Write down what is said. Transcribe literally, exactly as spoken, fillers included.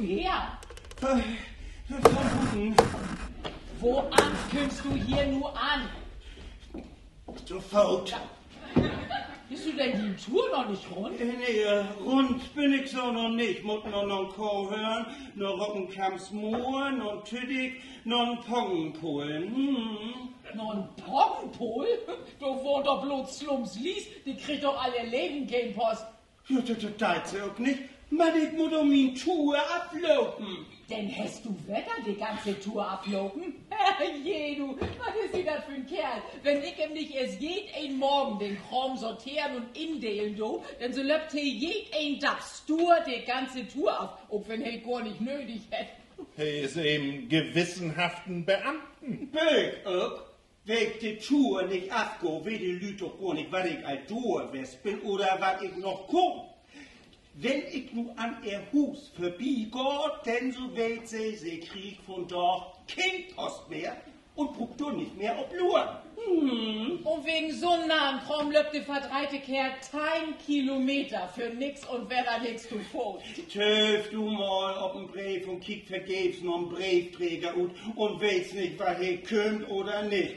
her? Von buten. Woans kümmst du hier nu an? To Foot. Büst du denn dien Tour noch nich rund? Nee, rund bün ik so noch nich. Mutt noch na'n Kohörn, na Roggenkamps Moor, na Tüddik, na Pongenpool. Na Pongenpool? Dor wahnt doch blots Slumslies, de kriegt doch all ehr Leven keen Post. Ja, dat, dat deit se ok nich. Man ik mutt doch mien Tour aflopen. Denn hest du wedder de ganze Tour aflopen? Herrje, du, wat is di dat för 'n Keerl? Wenn ik em nich eerst jedeen Morgen den Kraam sorteren un indelen do, denn so löppt he jedeen Dag stuur de ganze Tour af, ok wenn he 't gor nich nödig hett. He is en gewissenhaften Beamten. Bün ik ok. Wenn ik de Tour nich afgah, weet de Lüüd doch gor nich, wat ik al dör west bün oder wat ik noch kaam. Wenn ik nu an ehr Huus vörbigah, denn so weet se, se kriggt vundaag keen Post mehr un bruukt dor nich mehr op luren. Un wegen so'n Narrenkraam löppt de verdreihte Keerl teihn Kilometer för nix un wedder nix to Foot. Tööv du mal op en Breev un kiek vergeevs na 'n Breevdreger ut un weetst nich, wat he kümmt oder nich.